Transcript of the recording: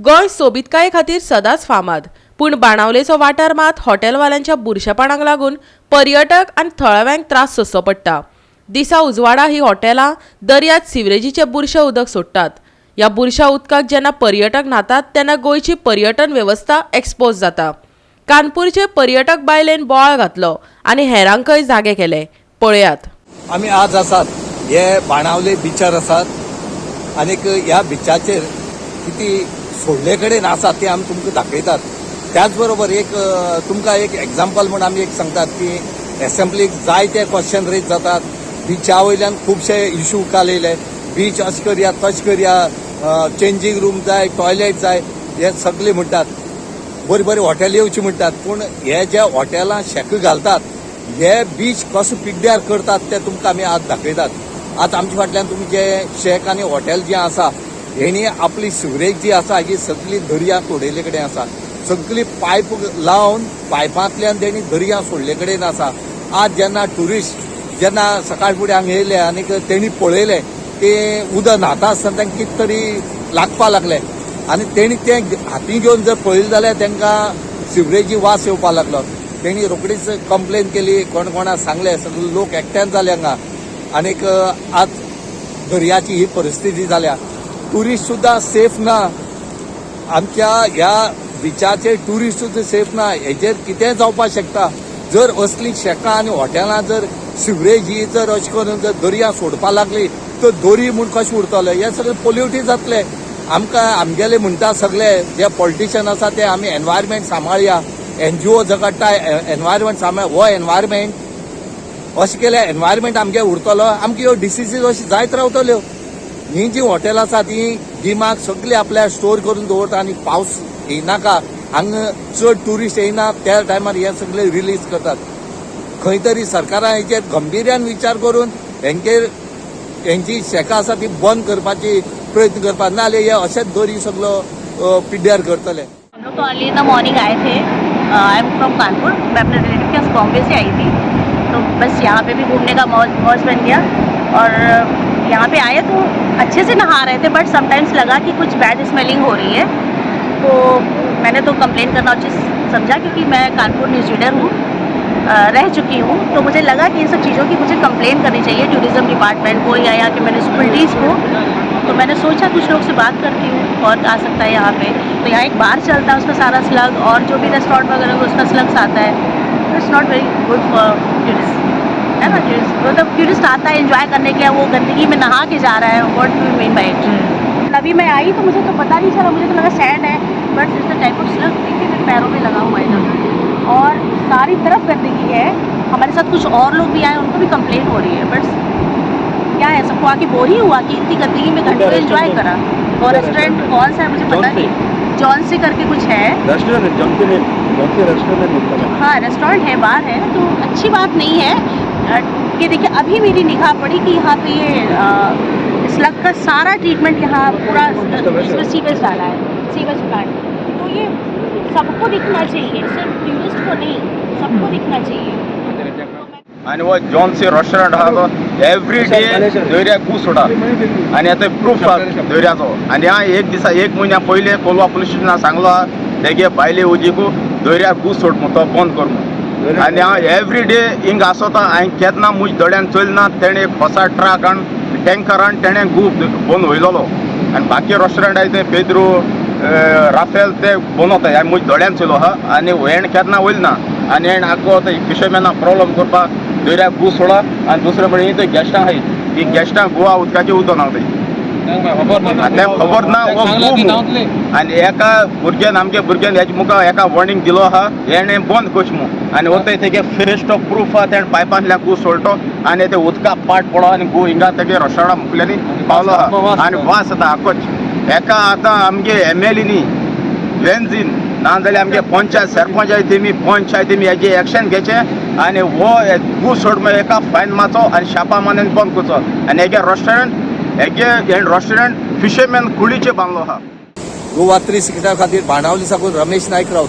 गोंय सोबीतकाये खातीर सदांच फामाद, पूण बाणावलेचो वाठार मात हॉटेलवाल्यांच्या बुरशेपणाक लागून पर्यटक आनी थळाव्यांक त्रास सोंसचो पडटा. दिसा उजवाडा ही हॉटेलां दर्यांत सिवरेजीचें बुरशें उदक सोडटात. ह्या बुरश्या उदकाक जेन्ना पर्यटक न्हातात तेन्ना गोंयची पर्यटन वेवस्था एक्सपोज जाता. कानपूरचे पर्यटक बायलेन बोवाळ घातलो आनी हेरांकय जागे केले. पळयात. आमी आज आसात हे बाणावले बिचार आसात आनीक ह्या बिचाचेर कितें सोडले कडेन आसा तें आमी तुमकां दाखयतात. त्याच बरोबर एक तुमकां एक एग्जाम्पल म्हूण आमी एक सांगतात की एसेंब्लीक जायते क्वेश्चन रेज जातात. बिचा वयल्यान खुबशे इशू काल येयले. बीच अशें करया, तशें करया, चेंजींग रूम जाय, टॉयलेट जाय, हे सगळे म्हणटात. बरी बरी हॉटेल येवची म्हणटात, पूण हे जे हॉटेलां शेक घालतात हे बीच कसो पिड्ड्यार करतात ते तुमकां आमी आज दाखयतात. आज आमच्या फाटल्यान तुमी जे शेक आनी हॉटेल जें आसा, हेणी आपली सिवरेज जी आसा ही सगळी दर्यांत सोडिल्ले कडेन आसा. सगळी पायप लावन पायपांतल्यान तेणी दर्यांत सोडले कडेन आसा. आज जेन्ना ट्युरिस्ट जेन्ना सकाळ फुडें हांगा येयले आनीक तेणी पळयलें की उदक न्हाता आसतना तांकां कितें तरी लागपा लागलें आनी तेणी तें हाती घेवन जर पळयलें जाल्यार तांकां सिवरेजी वास येवपा लागलो. तेणी रोखडीच कंप्लेन केली, कोण कोणाक सांगलें, सगळे लोक एकठांय जाले हांगा आनीक आज दर्याची ही परिस्थिती जाल्या. ट्युरिस्ट सुद्दां सेफ ना. आमच्या ह्या बिचाचेर ट्युरिस्ट सुद्दां सेफ ना. हेजेर कितेंय जावपाक शकता. जर असली शेकां आनी हॉटेलां जर सिवरेज ही जर अशें करून जर दर्या सोडपाक लागली तर दरी म्हूण कशें उरतलें? हें सगळें पोल्युटूय जातलें. आमकां आमगेले म्हणटा सगळे जे पॉलिटिशियन आसा ते, आमी एनवायरमेंट सांबाळया. एनजीओ झगडटा, एनवायरमेंट सांबाळ. हो एनवायरमेंट अशें केल्यार एनवायरमेंट आमगे उरतलो? आमकां ह्यो डिसिजीस अश्यो जायत रावतल्यो. ही जी हॉटेल आसा ती गिमाक सगळी आपल्या स्टोर करून दवरता आनी पावस येयनाका, हांगा चड ट्युरिस्ट येयना त्या टायमार हे सगळे रिलीज करतात. खंय तरी सरकारान हेचेर गंभीर्यान विचार करून हेंचेर हेंची शेकां आसा ती बंद करपाची प्रयत्न करपाक, नाजाल्यार हे अशेंच दरी सगलो पिड्ड्यार करतले. हम लोग तो अर्ली इन the morning आए थे. I am from Kanpur. मैं अपने रिलेटिव के पास बॉम्बे से आई थी, तो बस यहाँ पे भी घूमने का मौज मौज बन गया और यहाँ पे आए तो अच्छे से नहा रहे थे, बट समटाइम्स लगा कि कुछ बैड स्मेलिंग हो रही है, तो मैंने तो कंप्लेन करना उचित समझा, क्योंकि मैं कानपुर न्यूज़ रीडर हूँ, रह चुकी हूँ, तो मुझे लगा कि इन सब चीज़ों की मुझे कंप्लेन करनी चाहिए टूरिज़्म डिपार्टमेंट को या यहाँ के म्यूनिसपलिटीज़ को. तो मैंने सोचा कुछ लोग से बात करती हूँ, कौन आ सकता है यहाँ पे. तो यहाँ एक बार चलता है, उसका सारा स्लग और जो भी रेस्टोरेंट वगैरह है उसका स्लग्स आता है. तो it's not very good for tourist, है ना? टूरिस्ट मतलब टूरिस्ट आता है एंजॉय करने के लिए, वो गंदगी में नहा के जा रहा है. What do mean by it? अभी मैं आई तो मुझे तो पता नहीं चला, मुझे तो लगा सैंड है, but it's the type of slug. देखिए, मेरे पैरों में लगा हुआ है इधर और सारी तरफ गंदगी है. हमारे साथ कुछ और लोग भी आए, उनको भी कंप्लेन हो रही है. बट क्या है, सबको आके बोर ही हुआ कि इतनी गंदगी में घंटों एंजॉय करा. और रेस्टोरेंट कौन सा है, मुझे पता नहीं, जॉन से करके कुछ है. रेस्टोरेंट जॉन जॉन से रेस्टोरेंट है. हाँ, रेस्टोरेंट है, बार है, तो अच्छी बात नहीं है कि देखिए, अभी मेरी निगाह पड़ी कि यहाँ पे ये स्लग का सारा ट्रीटमेंट यहाँ पूरा इसमें सीवेज डाला है, सीवेज प्लांट. तो ये सबको दिखना चाहिए, सिर्फ टूरिस्ट को नहीं, सबको दिखना चाहिए. आनी हो जॉन्सी रेस्टॉरंट आहा तो एवरी डे दर्याक गू सोडा आनी आतां प्रूफ आहा दर्याचो. आनी हांव एक दिसा एक म्हयन्या पयलीं कोलवा पुलीस स्टेशनार सांगलो आहा, तेगे बायले उजीकू दर्याक गू सोड म्हूण, तो बंद कर म्हूण. आनी हांव एवरी डे हिंग आसोता. हांवें केन्ना म्हज्या दोळ्यान चोयलें ना, तेणें एक होसा ट्रक हाडून, टँकर हाडून तेणें गू बंद वयलोलो. आनी बाकी रेस्टॉरंट आहाय ते पेद्रू राफेल ते बंद वता, हांवें म्हज्या दोळ्यान चोयलो आहा. आनी हेण केन्ना वयले ना. आनी हेण आगो आतां फिशरमॅना प्रॉब्लम करपाक दर्याक गू सोडा. आनी दुसरें म्हणल्यार ही गेस्टां आहाय, ही गेस्टां गोवा उदकाची उदक ना थंय. तें खबर ना हो गू म्हूण. आनी एका भुरग्यान, आमच्या भुरग्यान हेजे मुखार एका वॉर्निंग दिलो आहा, हेणें बंद करचें म्हूण. आनी वता तेगे फ्रेश तो प्रूफ आहा, तेणें पायपांतल्यान गू सोडटो आनी ते उदका पाट पडो आनी गू हिंगा तेगे रेस्टॉरंटा मुखल्यांनी पावलो आहा आनी वास येता आकोच एका. आतां आमगे एमएलए न्ही, वेन्झीन ना जाल्यार आमगे पंचायत सरपंच आहाय तेमी, पंच आहाय तेमी हेजे एक्शन घेवचें आनी हो गू सोड एका फायन मारचो आनी शापा मानेन बंद करचो. आनी हेगे रेस्टॉरंट, हेगे हे रेस्टॉरंट फिशरमॅन कुळीचे बांदलो आहा. गोवा 360 खातीर बाणावली साकून रमेश नायक राऊत.